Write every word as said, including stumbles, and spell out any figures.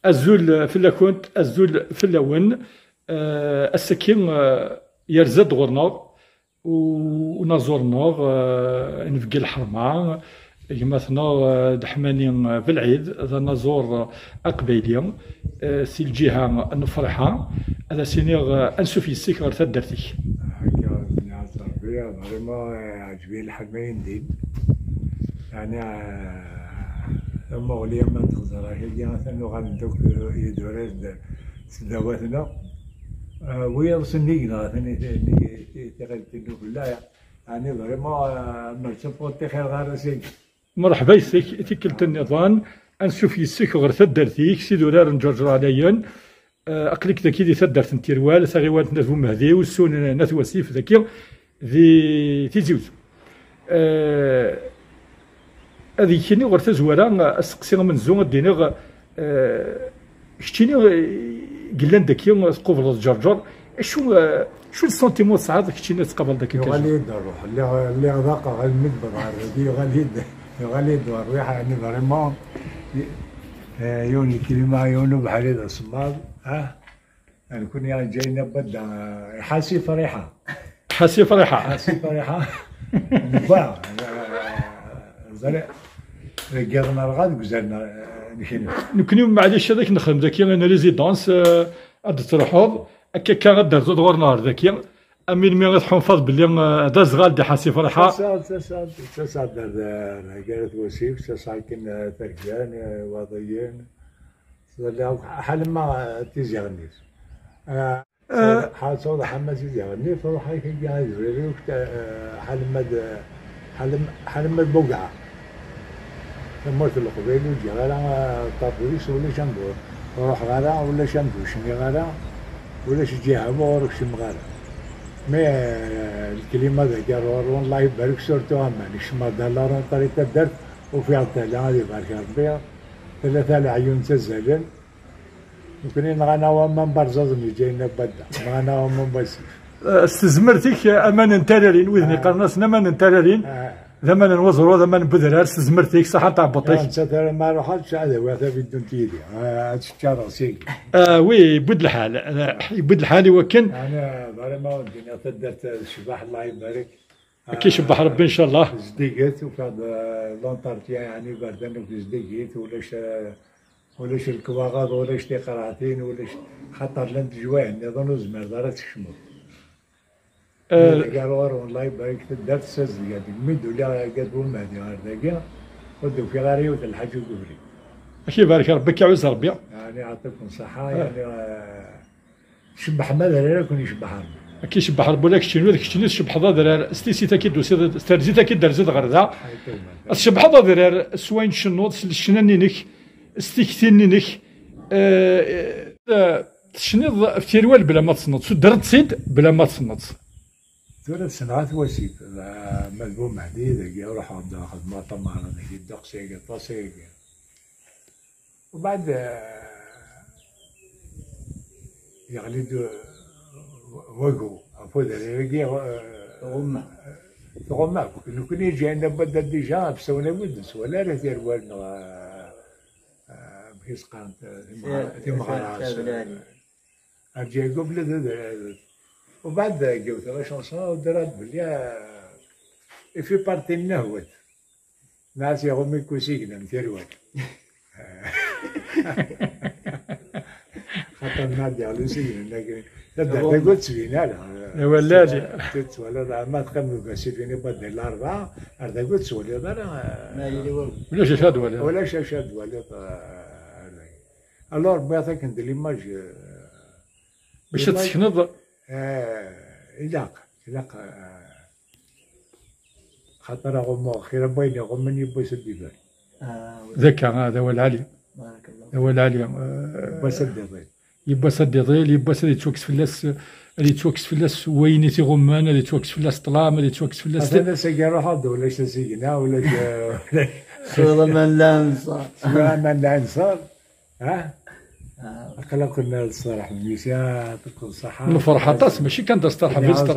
Azul fell-akent, azul fell-awen. Eh, ass-agi, eh, yerza-d ɣur-neɣ u-, unaẓur-nneɣ, eh, Nbeggi Lḥerma, gma-tneɣ, eh, Deḥmani, eh, Belɛid, d anaẓur, eh, aqbayli, eh, si lǧiha n Friḥa. Ad as-iniɣ, eh, ansuf yes-k ɣer taddart-ik. Akka, nniɣ-as Rebbi, vraiment, eh, ɛǧeb-iyi lḥal ma yendin. Yeɛni, eh, tamuɣli aman texẓer akagi, atan uɣalen-d akk yidurar s ddaw-atneɣ. Eh, wiyaḍ sennig-neɣ, atan i, i, i, tiɣilt-inu fell-aɣ. Yeɛni, vraiment, eh, mersi fort i xir ɣer ass-agi. Mreḥba yes-k, tikkelt nniḍen, ansuf yes-k ɣer taddart-ik, s idurar n Ǧerǧer Ɛlayen. Eh, aql-ik dagi di taddart n Tirwal, taɣiwant n At Bumehdi, usu n At Wasif, dagi di Tizi Uzzu. Eh, ad ikini ɣer tazwara, asteqsi amenzu, ad d-iniɣ, eh, keččini, eh, yellan dagi, tqubleḍ Ǧerǧer, acu, eh, acu n sentiment tesɛiḍ keččini tqableḍ dagi Yuɣal-iyi-d rruḥ, lliɣ, lliɣ ḍaqeɣ almi d-wwḍeɣ ɣer dagi, yuɣal-iyi-d, yuɣal-iyi-d rruḥ, ɛni vraiment, eh, yiwen n lklima, yiwen n ubeḥri d asemmaḍ, ah, nekkni ǧǧayna badda, eh, ḥasi friḥa. Ḥasi friḥa. Ḥasi friḥa. Nebba, eh, ẓri, deg yiḍ nerɣa, deg uzal n-, nekni. Nekni, maɛlic, ad ak-nexdem dagi une résidence, eh, ad d-truḥeḍ, akka akka ad d-terzuḍ ɣur-neɣ ar dagi. Am melmi i tḥunfaḍ belli, eh, d aẓɣal di Ḥasi Ferḥa? Ttaseɣ-d, ttaseɣ-d, ttaseɣ-d ar, ar, gar At Wasif, ttaseɣ akken, eh, Targan, eh, Iwaḍiyen. Ttẓalliɣ akk ḥalemma, eh, Tizi Ɣennif. Eh, Eh. Ttawḍeɣ, ttawḍeɣ ḥalemma Tizi Ɣennif, ruḥ akk-agi ad zrirew, eh, ḥalemma d, ḥalem-, ḥalemma d Bugaɛa. Tamurt n Leqbayel ur ǧǧiɣ ara, eh, ṭabulis, ulac am bu-, ur ruḥeɣ ara, ulac am bu-, cniɣ ara, ulac ǧiha ur kecmeɣ ara. Mais, eh, lklima dagi ar ɣur-wen, Allah ibarek, surtout aman, kecmeɣ-d à la rentrée taddart, ufiɣ-d tala, ad ibarek Rebbi, tala, tala leɛyun ttazzalen. Nekni nɣan-aɣ waman n Barzaẓ, neǧǧa-yen abadda, nɣan-aɣ waman n Wasif. Eh, s tezmert-ik, eh, aman n Tararin, wid-nni qqaren-asen aman n Tararin, d aman n Weẓru, d aman n Wedrar, s tezmert-ik, ṣaḥa n tɛebbuṭ-ik. Ur nettat ara ma ruḥeɣ, ad awiɣ tabidunt yid-i, eh, ad tt-ččareɣ seg. Ah, oui, yewwi-d lḥal, eh, yewwi-d lḥal i wakken. Yeɛni, vraiment, d-iniɣ taddart, eh, tecbeḥ, Allah ibarek. Ad k-icebbeḥ Rebbi, ncallah. Zeddiget, ufiɣ-d, eh, l'entretien, yeɛni, iberdan akk zeddigit, ulac, eh, ulac lekwaɣeḍ, ulac tiqerɛtin, ulac, xaṭer llant lejwayeɛ nniḍen ur tezmireḍ ara ad tkecmeḍ. Eh, dagi ar ɣur-wen, Allah ibarek, taddart tessazedga. Deg mi d-uliɣ At Bumehdi ɣer dagi, ur d-ufiɣ ara yiwet n lḥaǧa deg ubrid. Ad k-ibarek Rebbi, ad k-iɛuzz Rebbi. Yeɛni, yeɛṭikum ṣṣeḥḥa, yeɛni, eh, tcebbeḥ ma d adrar, ad ken-icebbeḥ Rebbi. Ad k-icebbeḥ Rebbi, ula keččini, ula d keččini tcebḥeḍ adrar, s tissit-agi d-tusiḍ, s terzit-agi d-terziḍ ɣer da. Ad tcebḥeḍ adrar s wayen tcennuḍ, s lecna-nni-inek, s tikti-nni-inek. Eh, eh, tecniḍ ɣef Tirwal bla ma tessneḍ, tudreḍ-tt-id bla ma tessneḍ. Tura ssneɣ At Wasif, d, ma d Bumehdi, dagi ruḥeɣ-d xedmeɣ tamara dagi, ddeqs-agi, aṭas-agi. Ubeɛd, eh, yeɣli-d, eh, wagu, ɣef udrar-agi, eh, tɣumma. Tɣumma akk. Nekni ǧǧan-aɣ-d déjà, ɣef Sawnag ur d-neswala ara Tirwal neɣ, eh, eh, amek i s-qqarent, eh, timeɣra-, timeɣras, eh, Rǧiɣ qbel d, d, d, ubeɛd, eh, yiwet la chanson, udreɣ-d belli, eh, il fait partie n nnehwat. Nɛas iɣummi kusigna n Tirwal. Xaṭer nɛeddi ɣer usigna-nni, taddart-agi ur tettbin ara. Iwala-li. Tettwaliḍ, ma teqqimeḍ deg asifini, badde Larebɛa, ar dagi ur tettwaliḍ ara. Ma yili wawal. Ulac acu ad twaliḍ. Ulac acu ad twaliḍ, eh, ar dagi. Alors, wwiɣ-t akken d l'image, euh, bac ad l'image, tsekneḍ. Eh, ilaq, ilaq, eh, xaṭer aɣummu, xir n wayen iɣummen yiwwas ad d-iban. Ah, oui. D akka, ah, d awal ɛali. Barakallah. D awal ɛali, eh, yiwwas ad d-iḍil. Yiwwas ad d-iḍil, yiwwas ad yettwakkes fell-as, ad yettwakkes fell-as wayen i t-iɣummen, ad yettwakkes fell-as ṭṭlam, ad yettwakkes fell-as. Atan ass-agi ruḥeɣ-d, ulac asigna, ulac, eh, ulac. Swiḍ aman n lɛinṣer. Swiḍ aman n lɛinṣer. Ha? Ah. Aql-aken ad tṣerḥem, misi, ah, teṭṭef ṣṣeḥḥa. Nefreḥ aṭas, mačči kan d aṣerḥeb, d aṣerḥeb.